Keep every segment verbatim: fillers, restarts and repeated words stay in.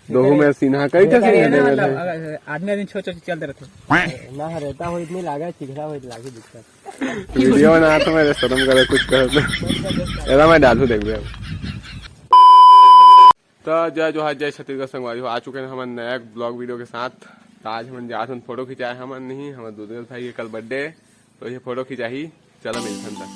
दोहू में सीन्हा कई ठे सीन्हा देवे थे। आदमी आदमी छोट छोट चलते रहते। ना रहता हो इतनी लागे, चिघला हो इतनी लागे दिक्कत। वीडियो बनात हंव मैं, शर्म करे कुछ कहत। एला मैं डालू देखबे अब। तो जय जोहार, जय छत्तीसगढ़ संगवारी हो, आ चुके हैं हमन नया ब्लॉग वीडियो के साथ। तो आज हमन जात हन फोटो खिंचाए, हमन नहीं, हमर दुर्गेश भाई के कल बर्थडे, तो ये फोटो खिंचाही। चलो मिलथन त।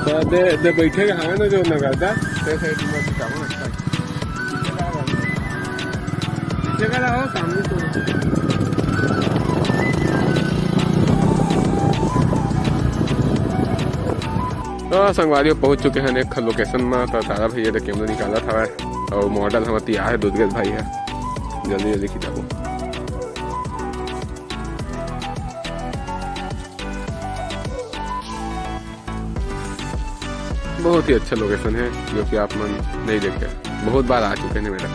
तो दे, दे बैठे के हवे ना जो नगरदा, ते साइड में से जाओ ना, अच्छा। पीछे का रहो, सामने तो। तो संगवारी हो पहुंच चुके हैं एक लोकेशन में, तो तारा भैया तो कैमरा निकालत हवय, और मॉडल हमर तैयार है, दुर्गेश भाई है, जल्दी जल्दी खिंचाबो। बहुत ही अच्छा लोकेशन है, जो कि आप मन नहीं देखे, बहुत बार आ चुके हैं मेरा।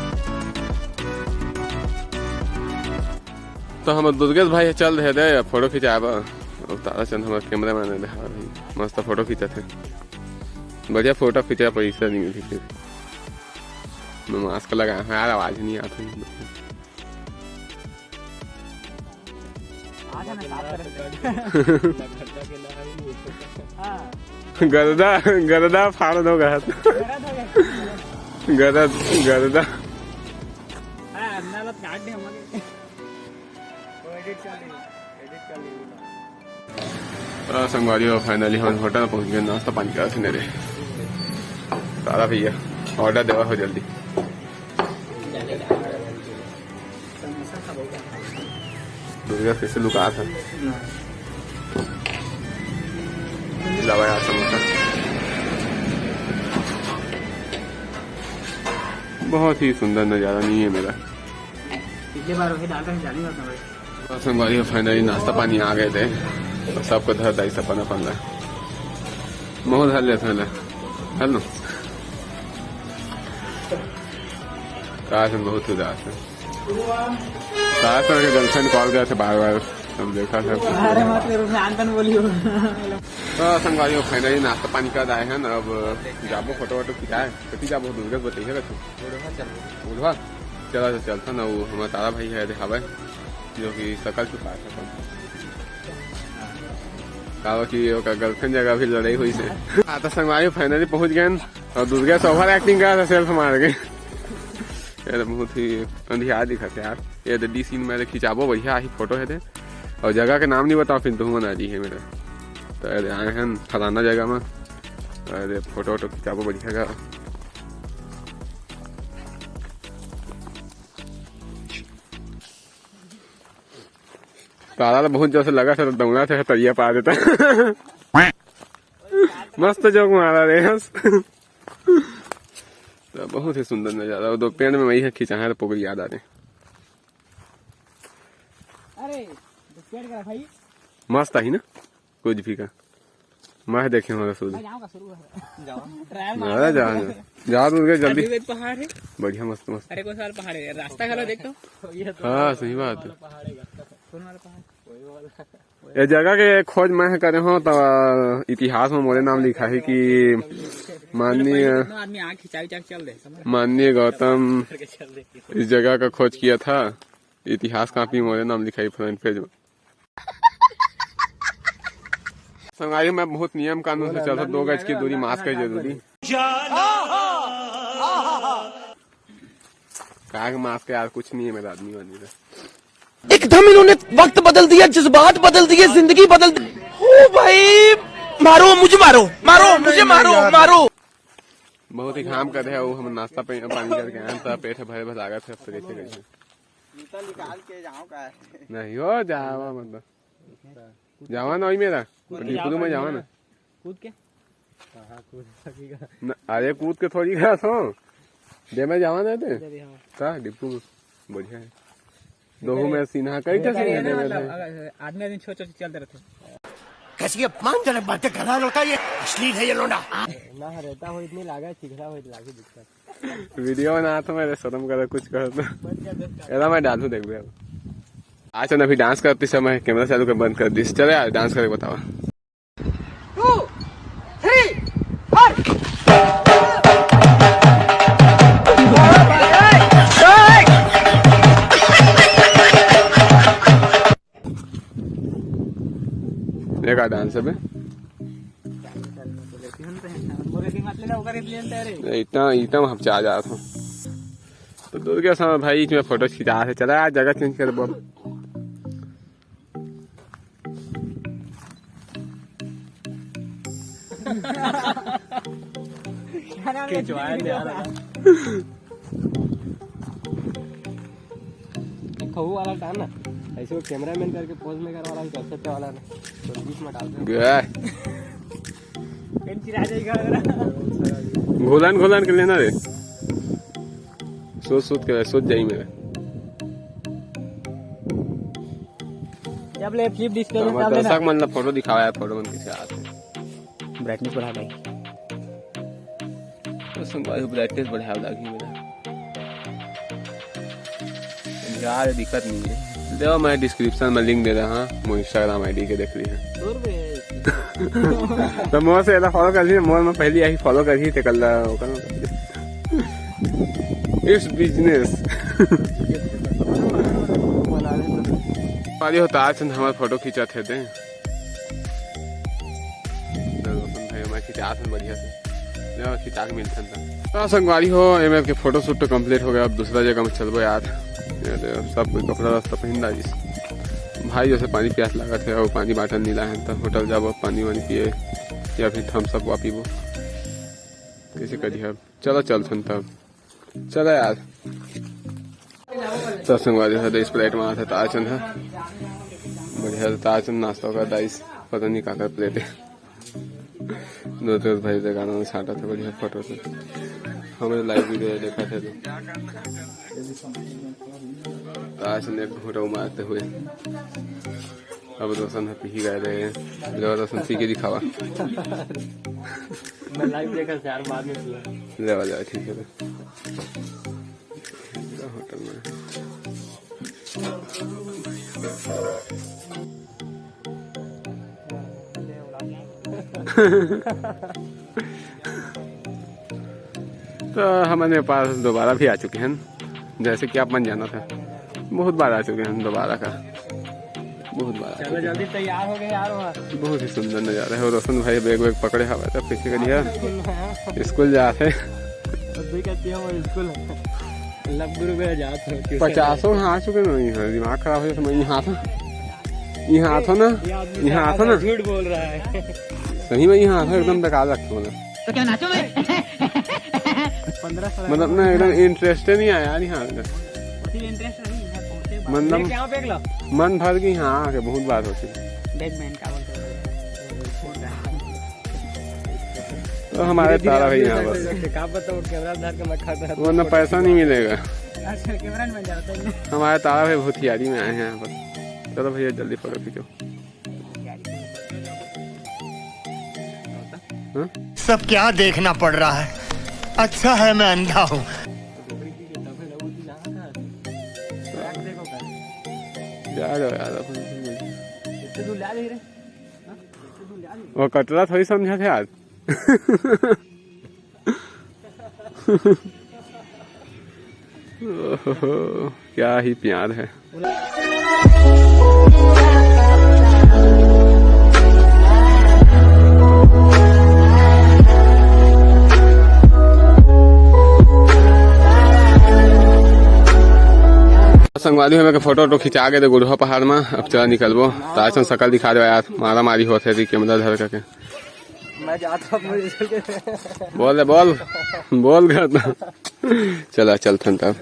तो हमर दुर्गेश भाई चल रहे थे फोटो खिंचाए बर, और ताराचंद हमर कैमरा मैन है, हाँ भाई, मस्त फोटो खींचत है, बढ़िया फोटो खींचा, पैसा नहीं मिली फिर। मैं मास्क लगाया हूँ यार, आवाज नहीं आती। आज हमें साफ कर दे। हाँ। गर्दा, गर्दा फाड़ दो गहत। गरद हो गया। गरद, गर्दा। हाँ, अंदर काट दे हमारे। वो एडिट कर ली, एडिट कर ली। तो संगवारी हो, finally हम होटल पहुंच गए, नाश्ता पानी करा थे मेरे। तारा भैया, ऑर्डर देवा हो जल्दी। दुर्गा कैसे लुका था? लावा यार समोसा। बहुत ही सुंदर नज़ारा नहीं है मेरा। पिछले बार वही डाल रहे, जाने वाला था भाई। तो संगवारी हो, finally नाश्ता पानी आ गए थे, तो सबको धर दाई अपन अपन ला। मोह धर लेते हैं ना, धर लो। आज हम बहुत उदास हैं। सास के गर्लफ्रेंड कॉल करे थे बार बार, हम देखा था। अरे मत करो, मैं आनतन बोली हूँ। तो संगवारी हो, finally नाश्ता पानी कर आए हैं ना, अब जाबो फोटो वोटो खिंचाए, कति जाबो दुर्गा बताइए तू। उधर चलो। उधर? चला तो चलता ना, वो हमारा तारा भाई है, दिखावे, जो कि सकल छुपा है अपन। काबर कि ओकर गर्लफ्रेंड जगह भी लड़ाई हुई से। हाँ, तो संगवारी हो, finally पहुंच गए हैं। और दुर्गा से ओवर एक्टिंग करा था सेल्फ मार के। ये तो बहुत ही अंधियार दिखत है यार। ये तो डी सीन में खिंचाबो, बढ़िया ही फोटो है दे। और जगह के नाम नहीं बताओ, फिर धुआं आ जी है मेरा। तो ये आए हैं फलाना जगह में, अरे फोटो वोटो खिंचाबो बढ़िया का। तारा तो बहुत जोर से लगा था, तो दौड़ा थे, तरिया पा देता। मस्त जोक मारा रे हंस। तो बहुत ही सुंदर नजारा, वो दो पेड़ में वही है खिंचा है, तो पोगरी याद आ रहे। अरे, दो पेड़ का भाई। मस्त आई ना, कुछ भी का। मैं देखे हमारा सूद। मैं जाऊंगा शुरू है। जाओ। ट्रायल मार। अरे जा, जा। जा तू उनके जल्दी। अभी भी पहाड़ है। बढ़िया, मस्त, मस्त। अरे, कौन सा वाला पहाड़ है? रास्ता घलो देख तो। हाँ, सही बात है। कौन वाला पहाड़? ये जगह के खोज मैं करे हूँ, तो इतिहास में मोरे नाम लिखा है कि माननीय, कितना आदमी आँख खिंचाई चाक चल दे, समझ? माननीय गौतम करके चल दे। इस जगह का खोज किया था। इतिहास कॉपी में मोरे नाम लिखा है फ्रंट पेज में। संगवारी, मैं बहुत नियम कानून से चलता, दो गज की दूरी, मास्क है जरूरी। काहे के मास्क यार, कुछ नहीं है मेरा आदमी वादमी का। एकदम इन्होंने वक्त बदल दिया, जज्बात बदल दिए, जिंदगी बदल दी। ओ भाई, मारो मुझे, मारो, मारो मुझे, मारो, मारो। बहुत ही घाम कर है, वो हम नाश्ता पे-, पानी करके आए हैं, तो पेट है भरे भर लागत है, अब तो कैसे कैसे। जूता निकाल के जाओ का है? नहीं हो, जावा मतलब। जावा ना, वही मेरा। कूद के डिपुरू जाओ में का जावा ना। कूद के? कहाँ कूद सकेगा? न, अरे कूद के थोड़ी गया तो। दे में जावा ना दे। इधर ही, हाँ। का डिपुरू में। बढ़िया है। दोहू में सीन्हा कई ठे सीन्हा देवे थे। अगर आदमी आदमी छोट छोट चलते रहते। ये अपमानजनक बातें कर रहा है लड़का, ये अश्लील है ये लोंडा। ना रहता हो इतनी लागे, चिखला हो इतनी लागे दिक्कत। वीडियो बनात हंव मैं, शर्म कर कुछ कर तो। एला मैं डालहूं, देखबे अब। आज हम अभी डांस करते समय कैमरा चालू कर बंद कर दिस। चले यार, डांस करके बतावा। ये का डांस है बे? इतना, इतना हम चला जात हंव। तो दुर्गेश हमर भाई बीच में फोटो खिंचा हे। चला यार, जगह चेंज कर बोल। खिंचवाए दे यार। खहू वाला टान ना, ऐसे वो कैमरामैन करके पोज में करवा वाला, तो अच्छा वाला ना, तो बीच में डाल दे। गया। घुलन घुलन के लेना रे। सोच सोच के सोच जाई मेरा। जब ले फ्लिप डिस्प्ले में, तब ले ना। दर्शक मन ला फोटो दिखावा यार, फोटो मन कैसे आते हैं। ब्राइटनेस बढ़ा भाई। तो संगवारी हो, ब्राइटनेस बढ़ावा लागी मेरा। यार, दिक्कत नहीं है। देखो, मैं डिस्क्रिप्शन में लिंक दे रहा हूँ, मोर Instagram ID के देख लिहा। तो मोर से ज्यादा फॉलो कर ली, मोर में पहली आई फॉलो कर ही ते कर ला, ओकर में। It's business। वाली होता आज हमार फोटो खींचा थे दे। तो अपन भाई मैं खिंचात हन बढ़िया से। ले, खिंचा के मिलथन त। तो संगवारी हो, एमे के फोटो शूट तो कंप्लीट हो गया। अब दूसरा जगह में चलबो यार। ये दे, सब कोई कपड़ा लत्ता पहिन डालिस। भाई जैसे पानी प्यास लागत है, वो पानी बाटल नी लाए हैं, तो होटल जाबो, पानी वानी पिए या फिर थम्स अप वा पीबो। कैसे करिए अब? चलो चलथन तब। चलो यार। तो संगवारी हो, दाइस प्लेट में आता ताजन है। बढ़िया ताजन नाश्ता का दाइस, पता नहीं का का प्लेट है। दो तो भाई जगह ना छाटा था बढ़िया फोटो से। हमें लाइव वीडियो देखा थे तो। ताजन एक फोटो मारते हुए। अब रोशन है पी गए रहे। लो रोशन पी के दिखावा। मैं लाइव देखा से यार, बाद में पिया। ले वाला ठीक है। होटल में। तो हमन ए पास दोबारा भी आ चुके हैं, जैसे कि आप मन जानत हैं, बहुत बार आ चुके हैं दोबारा का, बहुत बार आ चलो चुके हैं। जल्दी तैयार हो गए यार, वहाँ। बहुत ही सुंदर नजारा है। और रोशन भाई बैग वैग पकड़े हवा, तब कैसे करिए स्कूल जाते हैं। और देख, कहती है वो स्कूल है। लग गुरु में जात हो, ट्यूशन पचासों में आ चुके ना, यहाँ दिमाग खराब हो जाता। मैं यहाँ था, यहाँ था ना, ये आदमी यहाँ था ना। झूठ बोल रहा है। सही में यहाँ था, एकदम बेकार लगता है। तो क्या नाचो मैं? पंद्रह साल मतलब ना, एकदम इंटरेस्ट नहीं आया यार यहाँ। अति इंटरेस्ट नहीं है, पहुंचे बाहर। मतलब लेके आओ, देख लो। मन भर के यहाँ आके बहुत बात होती है। देख बहन का बोलते हैं। तो हमारे तारा भाई यहाँ बस। क्या पता वो कैमरा धर के मैं खाता है। वरना पैसा नहीं मिलेगा। अच्छा, कैमरा में जाता है। हमारे तारा भाई भूतियारी में आए हैं यहाँ पर। चलो भैया, जल्दी फोटो खींचो। हाँ? सब क्या देखना पड़ रहा है, अच्छा है मैं अंधा हूँ। जा रहे हो यार अपन। वो कटरा थोड़ी समझा थे आज। ओहो, क्या ही प्यार है। संगवारी हो, मैं के फोटो वोटो खिंचा के दे गुड़हा पहाड़ में। अब चला निकलबो, ताजन सकल दिखा दो यार, मारा मारी होत है कैमरा धर करके। मैं जाता हूँ अपने स्कूल के। बोल, बोल, बोल कर दो। चला, चलथन तब।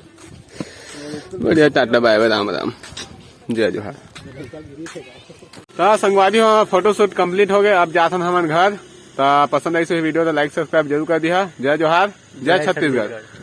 बढ़िया, टाटा, बाय बाय, राम राम, जय जोहार। तो संगवारी हो, फोटो शूट कंप्लीट हो गए, अब जाथन हमन घर। तो पसंद आई सो वीडियो तो लाइक सब्सक्राइब जरूर कर दिहा। जय जोहार, जय जय छत्तीसगढ़। छत्तीसगढ़।